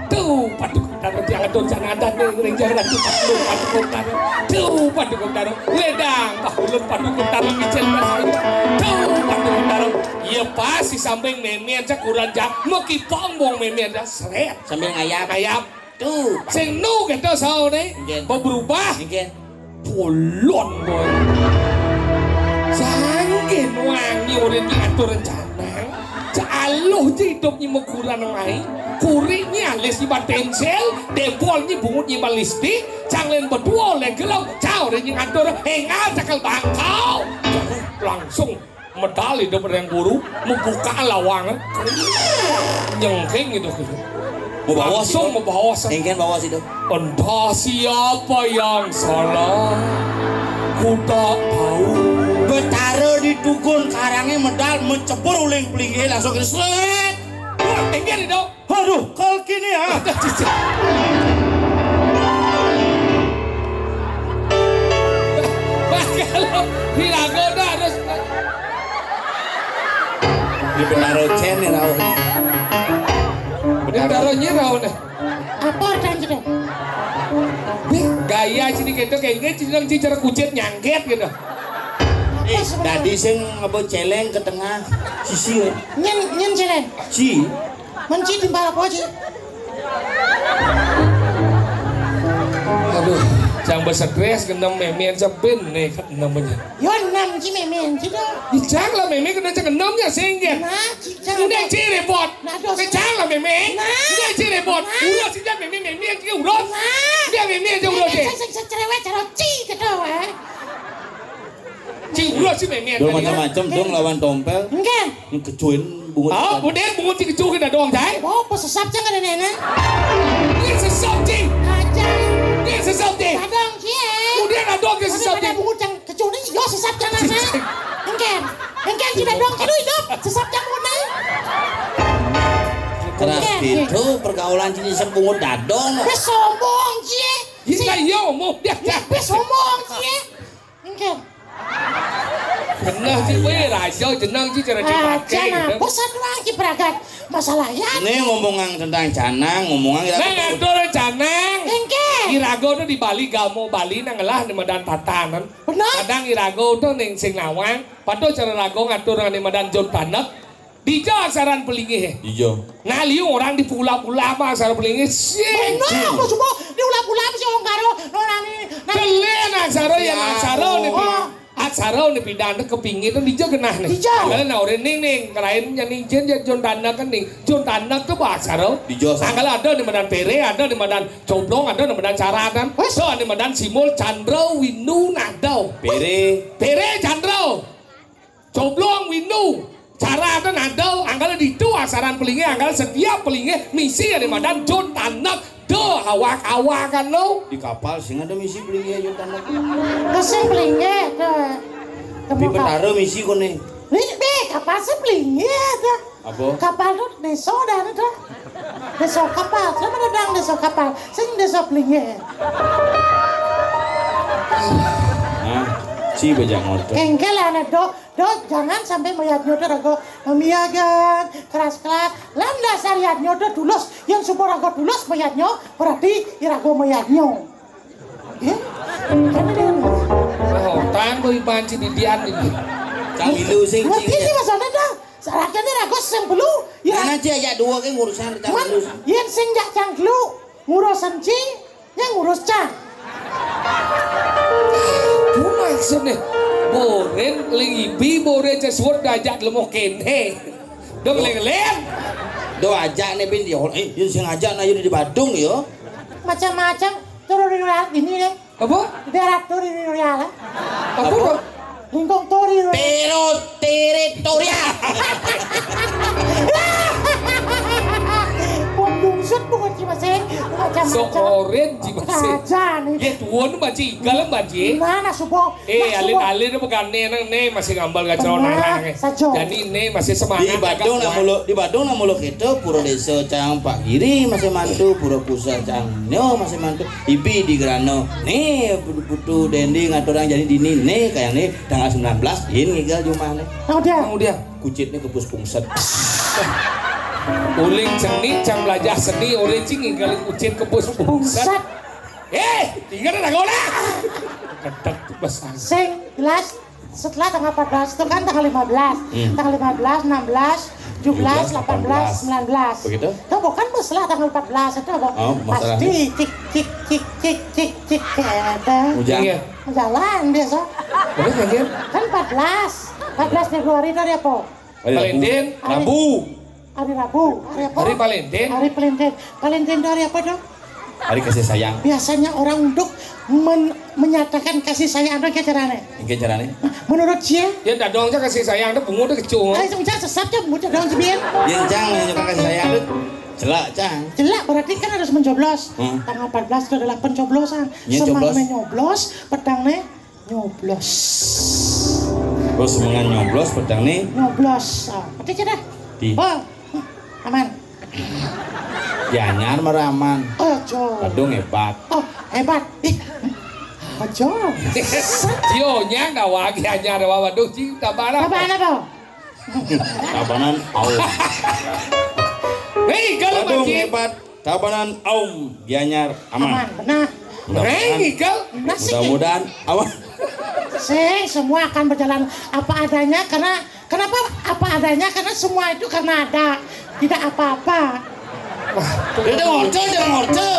Tuh, paduka betara jangan tuh jangan ada nih, ring jangan tuh paduka betara. Tuh, paduka betara. Ledang, pakulun paduka betara, kicil betara. Tuh, paduka betara. Iya pas si samping mémé aja kurang jak, meki pongbong mémé aja seret. Sambil ngayap. Ngayap. Tuh. Sing nu gitu saone. Nggih. Berubah. Nggih. Bolon, boy. Sangkin wangi urip ki atur rencana. Cak aluh ci idup nyi meguran mai. Kurik nyi alis nyi ban pensil, dempol nyi bungut nyi ban lipstik, canglen bedua oleh gelem, cau nyi ngatur, engal cekel bangkau. Langsung medal idup ring guru, membuka lawang. Nyengking gitu, gitu. Mau bawa sih, langsung mau bawa sih. Engken bawa sih, Dok. Entah siapa yang salah, ku tak tahu. Betara di tugun karangnya medal, mencebur uling pelinggih, langsung sret. Wah, tinggi nih, Dok. Aduh, kalki nih ya. Bakal dilagoda harus. Di Betara Cen nih, Raul. Betara Nyi, Raul nih. Lapor dan gitu. Gaya sini gitu, kayaknya cenah ci cara kucit nyangkét gitu. Eh, dadi sing apa céléng ke tengah sisi. Nyén, nyén céléng. Ci. Menci timpal apa, Ci? Aduh, yang bersetres kena memian sebin nih namanya. Yo enam ci memian ci dah. Ijang lah meme kena cek enam ya singkir. Nah, ci jangan. Udah ci repot. Nah, dos. Ijang lah meme. Nah. Udah ci repot. Nah. Udah sejak meme meme yang ci urus. Nah. Udah meme aja urus ci. Sing sing cerewet cara ci gitu, eh. Ci urus ci meme. Dong macam-macam dong lawan tompel. Enggak. Kecuin bungut. Oh, kemudian bungut ci kecuin ada dong, cai. Oh, pesesap jangan ada nenek. Dia sesap ci. Aja. Dia sesap ci. Dadong ci. Kemudian ada dong dia sesap ci. Bungut yang kecuin yo sesap jangan saya. Enggak. Enggak ci dadong ci lu hidup. Sesap jangan bungut naik. Keras gitu pergaulan ci sembungut dadong. Wis sombong ci. Iya, iya, omong. Ya, ya. Wis sombong ci. Enggak. Bener ci, weh, raja jeneng ci cara dipakai. Nah, gitu. Bosan lagi beragat. Masalah ya. Ini ngomongan tentang canang, ngomongan kita. Nah, ngatur canang. Enggak. Irago tuh di Bali, gamo Bali nang ngelah di medan tatanan. Bener. Kadang irago tuh ning sing nawang, padahal cara rago ngatur nang di medan jon tanek. Dija asaran pelinggih. Iya. Nah, liu orang di pula-pula apa asaran pelinggih? Sih. Bener, aku semua di pula-pula sih orang karo nonani. Nah. Kelen asaran ya asaran nih. Oh. Acara ni pindah ke pinggir tu dija genah ni. Dija. Kalau nak orang ning ning kelain yang ni jen jen jon tanek kan ni. Jon tanek tu bahasa ro. Dija. Kalau ada di medan pere, ada di medan coblong, ada di medan cara kan. Wes. So di medan simul Chandra Windu Nadau. Pere. Pere Chandra. Coblong Windu. Cara ada nadau, angkal ditu asaran pelinge, angkal setiap pelinge misi ada madan jon tanek do awak-awakan lo. Di kapal sing ada misi pelinge jon tanek. Sing pelinge ke. Di petara misi kone. Ni be kapal sing pelinge ada. Apa? Kapal tu desa dah ada. Desa kapal, siapa ada dang desa kapal? Sing desa pelinge. Nah, si bajak ngotot. Engkel anak dok. Dok, jangan sampai mayatnya tu raga mamiagan, keras-keras. Lan dasar yatnya tu tulus. Yang subuh raga tulus mayatnya, berarti iraga mayatnya. Ya? Kan ada. Oh, tanggo iban ci didian ini. Cang ilu sing. Ngerti sih maksudnya dah. Syaratnya ni raga sempelu. Ya. Mana ci ajak dua ke ngurusan cang ilu. Yang sing jak cang ilu ngurusan ci. Yang ngurus cang. Aduh, maksudnya. Boren, ling ibi, boren, cesuat, dajak, lemoh, kene. Dong, leng, leng. Do ajak nih bin, yo, eh, yun sing ajak nah yun di Badung, yo. Macam-macam, turun di luar ini, nih. Apa? Darat turun di luar, eh. Apa, apa? Lingkung turi. Pero territoria. Wong dungsut bungut ci masih. Macam-macam. Sok oren ci masih. Aja nih. Ya tuan baci igal baci. Nah, nah subuh. Eh, alin-alin apa gane nang ne masih ngambal gacor nang. Sajo. Jadi ne masih semangat. Di Badung nak muluk, di Badung nak muluk itu pura desa cang Pak Giri masih mantu, pura pusat cang nyo masih mantu. Ibi di Gerano. Nih, putu, putu Dendi ngaturang jadi dini. Nih, kayak nih, tanggal sembilan belas, yin ngigal jumah nih. Kemudian? Kemudian? Kucitnya kepus pungset. Uling seni, cang belajar seni, uling cing ngigal kucit kepus pungset. Pungset. Eh, tinggal dah gula. Kedek tuh besar. Sing, jelas. Setelah tanggal empat belas itu kan tanggal lima belas. Hmm. Tanggal lima belas, enam belas, tujuh belas, delapan belas, sembilan belas. Begitu? Itu bukan setelah tanggal empat belas itu apa? Oh, masalah. Pasti cik cik cik cik cik cik ada. Ujang. Iya. Jalan biasa. Terus aja. Kan empat belas. Empat belas Februari itu hari apa? Hari Rabu. Valentine. Hari Rabu. Hari Rabu. Hari apa? Hari Valentine. Hari Valentine. Valentine itu hari apa dong? Hari kasih sayang. Biasanya orang untuk men- menyatakan kasih sayang ada ke caranya. Ini caranya. Menurut dia? Ya dadong aja kasih sayang ada bungut ada kecung. Ayo cang sesat ya bungut dadong jebien. Yang cang yang kasih sayang itu celak cang. Celak berarti kan harus mencoblos. Hmm. Tanggal empat belas itu adalah pencoblosan. Ya, semangatnya nyoblos, petang nih nyoblos. Terus semangat nyoblos, petang nih. Nyoblos. Ah, berarti sudah. Di. Oh, aman. Ya anyar meraman. Aja. Kadung hebat. Oh, hebat. Ih. Aja. Yo nyang dah wagi anyar waduh ci tambah apa? Tambah apa? Tabanan Allah. Hei, kalau Kadung hebat. Kabanan Aum Gianyar aman. Aman, benar. Mudah-mudahan, Reng, Ikel. Mudah-mudahan aman. Sing, semua akan berjalan apa adanya karena kenapa apa adanya? Karena semua itu karena ada, tidak apa-apa. Dia udah ngorce, dia ngorce.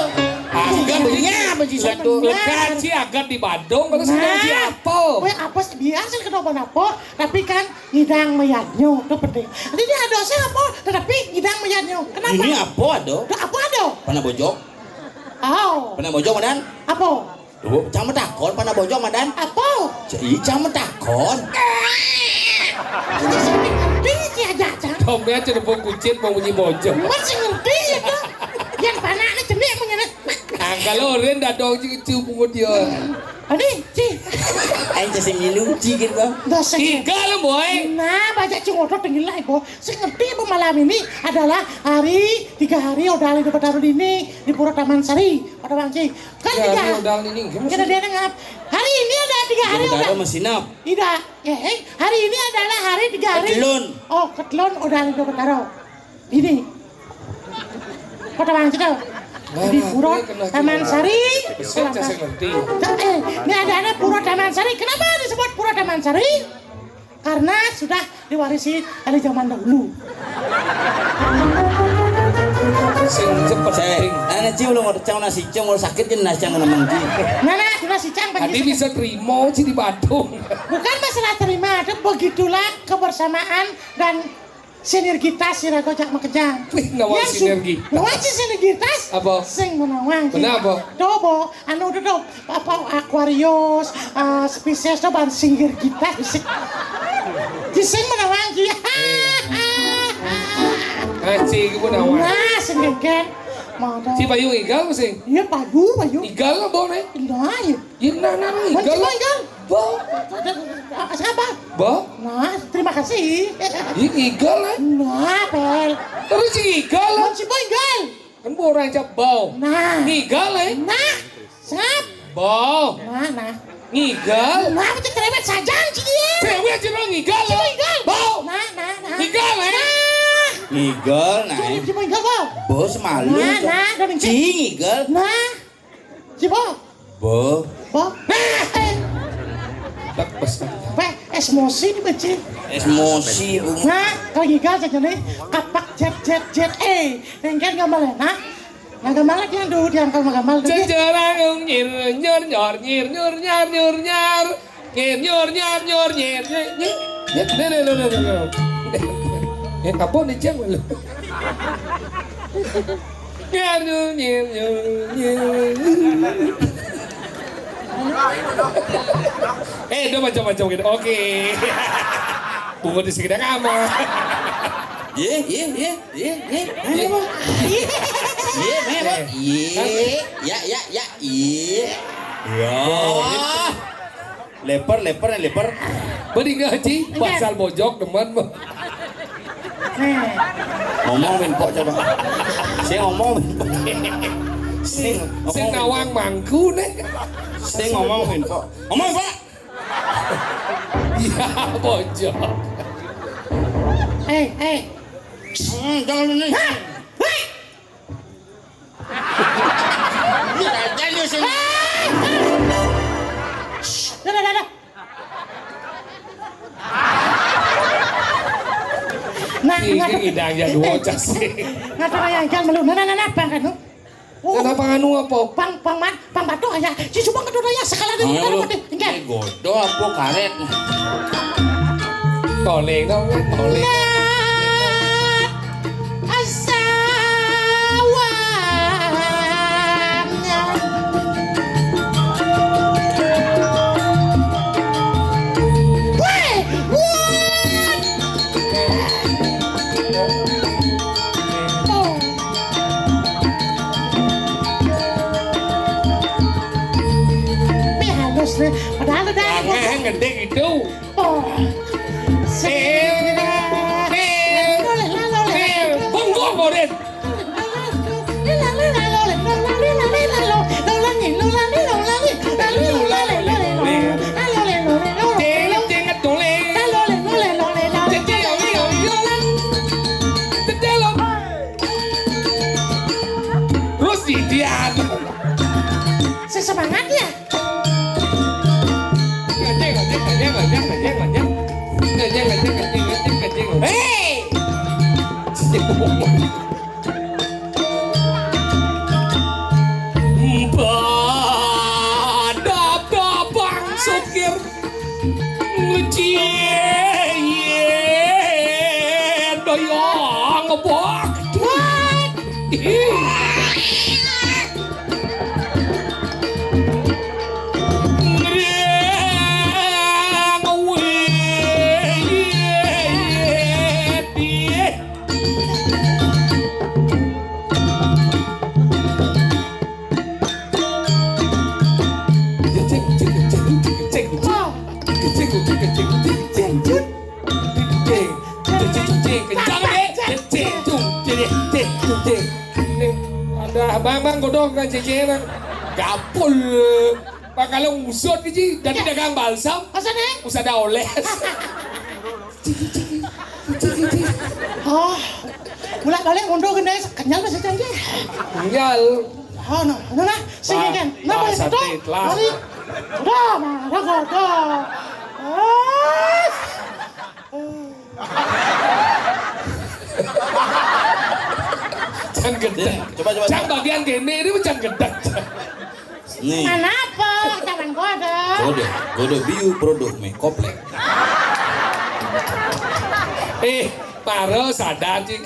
Agak begini apa sih? Lekat si agak di Badung, kalau sekarang si apa? Weh, apa sih? Biasa kenapa-napa, tapi kan ngidang mayadnyo, itu penting. Jadi dia ada sih apa, tetapi ngidang mayadnyo. Kenapa? Ini apa ada? Apa ada? Panah bojok. Oh. Panah bojok, Madan? Apa? Tuh, cang matakon, panah bojok, Madan. Apa? Ih, cang matakon. Jadi sing ngerti sih aja, cang. Tomnya cenepung kucit mau bunyi bojok. Masih ngerti ya, tuh. Yang panah ni cenik punya ni. Nah, kalau orang dadong cucu pungut dia. Adi, Ci. Aing teh sing ngilu, Ci, gitu, Bang. Dosa. Igal, boy. Nah, banyak Ci ngotot tinggi lah, Ibu. Sing ngerti, Ibu, malam ini adalah hari, tiga hari udah di Betaro ini di Pura Taman Sari, pada Bang Ci. Kan tiga hari udah ini, gimana sih? Dia ngap. Hari ini ada tiga hari udah. Betaro masih nap. Tidak. Eh, eh, hari ini adalah hari tiga hari. Ketelun. Oh, ketelun udah di Betaro. Ini. Kota Bangkit. Di Pura Taman Sari. Selamat. Eh, ini ada-ada Pura Taman Sari. Kenapa disebut Pura Taman Sari? Karena sudah diwarisi dari zaman dahulu. Sing cepet. Saya, anak Ci, ulah mau cang nasi, cang ulah sakit, cang nasi, cang nang mangki. Nah, nah, sudah si cang. Tadi bisa terima, Ci, di Badung. Bukan masalah terima, itu begitulah kebersamaan dan sinergitas sira kocak makejang. Wih, nawang sinergitas. Nawang sih sinergitas. Apa? Sing menawang. Kenapa? Coba, anu itu tuh, apa, Aquarius, eh, spesies tuh ban sinergitas, bisik. Di sing menawang, Ci. Nah, Ci, iku menawang. Nah, sing genggen. Mau ada. Ci payu igal sing? Iya, payu, payu. Igal lah, Bo, nih. Nah, iya. Iya, nah, nah, nah, igal. Mencoba igal. Bo. Siapa? Bo. Nah, terima kasih. Iya, igal, eh. Nah, pel. Terus si igal, eh. Mencoba igal. Kan bo orang cap bo. Nah. Igal, eh. Nah. Sap. Bo. Nah, nah. Ngigal. Nah, itu cerewet saja, Ci, iya. Cerewet, Ci, ngigal. Ci, ngigal. Bo. Nah, nah, nah. Ngigal, eh. Nah. Ngigal, nah. Ci, Ci, ngigal, Bo. Bo semalu. Nah, nah, dan Ci, ngigal. Nah. Ci, Bo. Bo. Bo. Nah, eh. Tak pas. Weh, emosi nih, Ci. Emosi, Bu. Nah, kalau ngigal saja nih, kapak jet, jet, jet, eh. Engken nggak malah, nah. Nah, gamal lagi yang dulu, yang kalau gamal lagi. Cecerang nyir, nyur, nyor, nyir, nyur, nyar, nyur, nyar. Nyir, nyur, nyar, nyur, nyir, nyir, nyir. Ya, no, no, no, no, no, no. Eh, apa nih, Cang, lu? Nyar, nyur, nyir, nyur, nyir. Eh, udah macam-macam gitu. Oke. Bungut di sekitar kamar. Ye, ye, ye, ye, ye. Mana, Bang? Ye, mana, Bang? Ye. Ya, ya, ya, ye. Ya. Leper, leper, leper. Mending ngaji, pasal bojok, teman, Bang. Ngomong, Min, kok coba. Saya ngomong, Min, kok. Sing, sing ngomong, nawang mangku, nih. Sing ngomong, Min, kok. Ngomong, Pak. Iya, bojok. Eh, eh. Hmm, jangan ini. Hah? Hei! Iya, jangan di sini. Shh, dah, dah, dah, dah. Nah, ini ngidang ya dua cas. Ngatur yang jangan malu. Nah, nah, nah, nah, Bang, kan, no? Oh. Kenapa nganu apa? Pang, pang man, pang batu aja. Si Subang kedua ya sekali ada. Ayo, lu. Enggak. Ini godo apa karet? Toleng dong, toleng. Nah, asawang. Weh, weh. Oh. Nih halus nih. Padahal udah. Angeh gede gitu. Oh. Sing. Cie, yen doyong bakti. Ngreng wit. Jeng, jeng, jeng, jeng, jeng, jeng. Kencang, deh. Jeng, jeng, jeng. Nih, ada abang-abang godong kan, jeng, jeng, bang. Gapul. Bang, kalau ngusut, ji, jadi dagang balsam. Masa, Neng? Usah ada oles. Ciki, ciki, ciki, ciki. Oh, bolak-balik mundur kena kenyal masih janji. Kenyal. Oh, no, no, nah, sini kan. Nah, balik itu. Balik. Udah, nah, udah, udah. Oh. Jangan gedek. Coba, coba, coba. Jangan bagian gini, ini jangan gedek. Nih. Mana apa? Jangan godok. Godok, godok biu produk mie koplek. Eh, paro sadar, cing.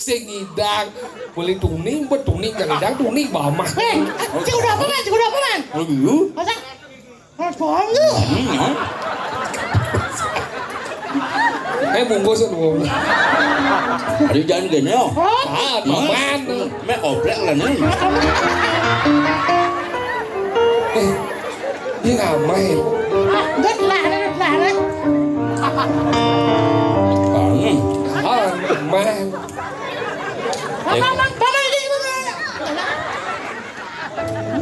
Sing ngidang. Boleh tuning, bet tuning, kan ngidang, tuning, bamah. Eh, cik udah apa, Man? Cik udah apa, Man? Oh, dulu. Masa? Mas Bang, lu? Hmm, ya. Eh, bungkus, bungkus. Aduh, jangan gini, oh. Hah? Ah, paman. Mek koplek lah, nih. Eh, dia ngapain? Ah, enggak, lah, lah, lah, lah. Bangun. Ah, man. Paman, paman, paman, ini gimana?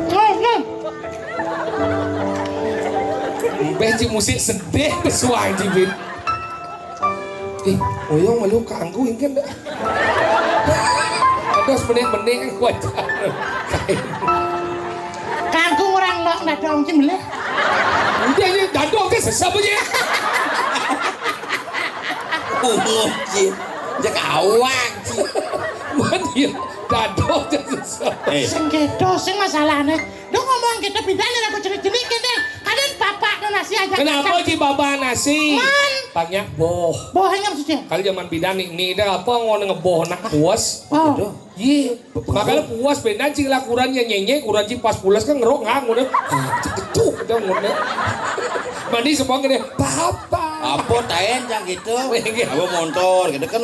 Paman, paman. Mbah, cik musik sedih pesuang, cik, Bin. Eh, oyong malu kanggo ingkén dah. Terus menik-menik wajah. Kanggo orang lok dadong ki melih. Udah, ini dadong ke sesep aja. Ungu, Ci. Cek awak, Ci. Man, iya, dadong ke sesep. Eh. Sing gitu, sing masalahnya. Lu ngomong gitu, bidane aku jenik-jenik kene. Kadang bapak nu nasi aja. Kenapa, Ci, bapak nasi? Man. Banyak boh. Boh, hanya maksudnya? Kalau zaman bidan nih, nih, dah apa, ngono ngeboh nak puas. Oh. Gitu. Iya. Makanya puas benar, Ci, lah kurang ya nyenye, kurang, Ci, pas pulas kan ngerok nggak ngono. Ah, cekecuk, udah ngono. Mandi semua gini, bapak. Apa taen yang gitu? Iya. Apa motor gitu kan.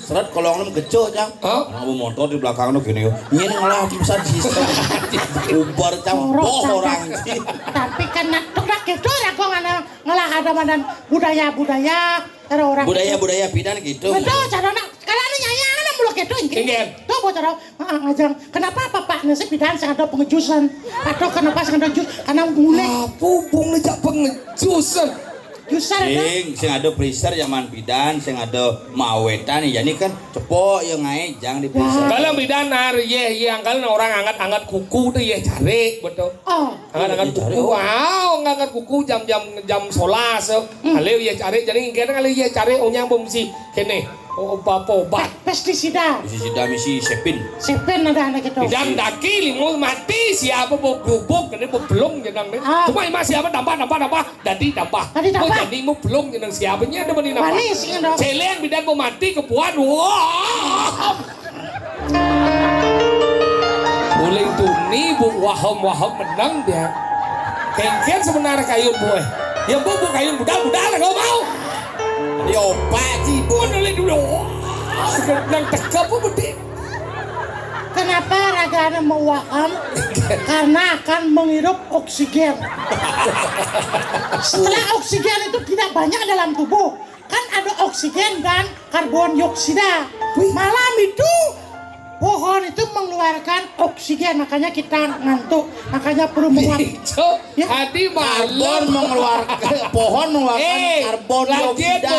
Seret kolong nem gecuk, Cang. Hah? Nang motor di belakang nu gini, nyen ngelah pisan sisa. Ubar, Cang. Jorok, boh Cang. Orang, Ci. Tapi kan nak tuh nak gitu ya, kok ngana ngelah ada madan budaya-budaya, cara orang. Budaya-budaya pidan gitu. Betul, cara nak, kalau anu nyanyi, anu mulu gitu, ini. Iya. Tuh, bocor, ah, ngajang. Kenapa bapak nasi pidan sing ada pengejusan? Atau kenapa sing ada jus? Karena mulai. Apa hubung ngejak pengejusan? Jusan, apa? Sing, sing ada freezer zaman bidan, sing ada mawetan, ya, ini kan cepok ya ngae, jangan di freezer. Kalau bidan nar, yeh, yeh, angkal orang angat-angat kuku tuh, yeh, cari, betul. Oh. Angat-angat kuku, wow, angat kuku jam-jam, jam solas, eh. Hmm. Kalau yeh cari, jadi kadang kalau yeh cari, onyang pemsi, kene, oh, apa, apa, obat. Pestisida. Pestisida misi sepin. Sepin ada anak itu. Dan daki limo mati, siapa mau gubuk, kene mau belum, jenang, nih. Ah. Cuma emak siapa tambah, tambah, tambah. Dadi tambah. Dadi tambah. Kok jadi mau belum jeneng siapa nya ada mani tambah. Manis, ngono. Celeng bidan mau mati kebuan. Wah. Uling tuni bu wahom-wahom menang dia. Kengken sebenarnya kayun bu, eh. Ya bu, bu kayun budal-budal lah kau mau. Diopak, Ci, bu. Pun oleh dulu. Wah, nang teka bu budi. Kenapa ragane mewaham? Karena akan menghirup oksigen. Setelah oksigen itu tidak banyak dalam tubuh, kan ada oksigen dan karbon dioksida. Wih. Malam itu pohon itu mengeluarkan oksigen, makanya kita ngantuk, makanya perlu menguap. Cok, ya. Tadi malam. Karbon mengeluarkan, pohon mengeluarkan, eh, karbon dioksida.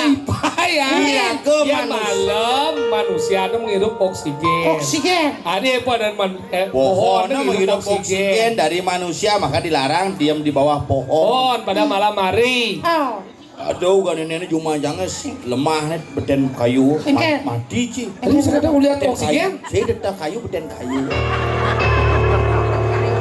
Iya, ke manusia. Malam manusia itu menghirup oksigen. Oksigen. Ada apa dan man-, eh, pohon itu menghirup oksigen dari manusia, maka dilarang diam di bawah pohon. Pohon pada malam hari. Oh. Aduh, gak nenek cuma jangan sih lemah nih beten kayu. Engke. Mati, Ci. Terus kata ulihat beten oksigen? Kayu. Saya tetap kayu, beten kayu.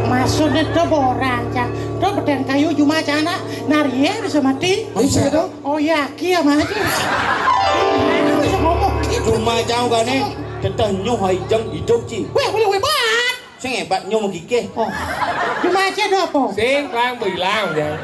Maksudnya tuh orang, Cang. Tuh, bedang kayu cuma cana, nari ya bisa mati. Oh, iya, dong. Oh, iya, kia mati. Aduh, bisa ngomong gitu. Cuma jauh kan, eh? Teteh nyoh haijeng hidup, Ci. Weh, boleh, weh, bat. Sing hebat nyoh mau gigih. Oh. Cuma aja ada apa? Sing, kang, bilang, ya.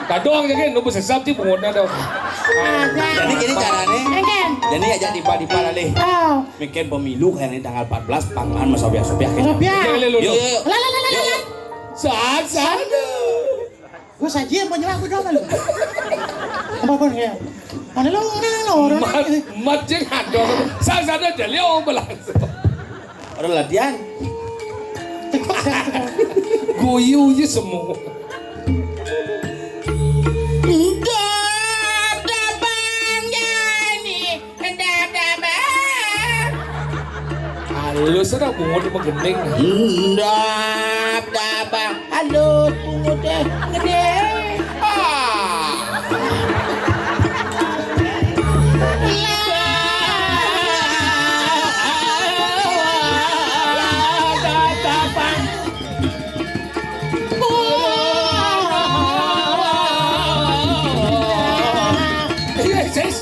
Kadang aja kan, nunggu sesap, Ci, bungutnya dong. Ada. Jadi gini caranya. Enggak. Jadi aja tiba-tiba lalih. Oh. Mikir pemilu kayak ini tanggal empat belas, pangan sama sopiah-sopiah. Sopiah. Oke, lho, lho, lho. Yuk, yuk, yuk. Lah, lah, lah, lah, lah, lah. Saat, saat. Gue saji yang punya aku dong, lu. Apa pun ya? Mana lu, mana lu, orang mat, ini? Mat jeng ada. Saat, saat aja, lihat orang belang. Orang latihan. Guyu aja semua. Dap dabang jani, dap dabang. Halus ada bungut di menggending. Dap dabang, halus bungut deh, gede. Ah. Dap dabang. Iya, sis.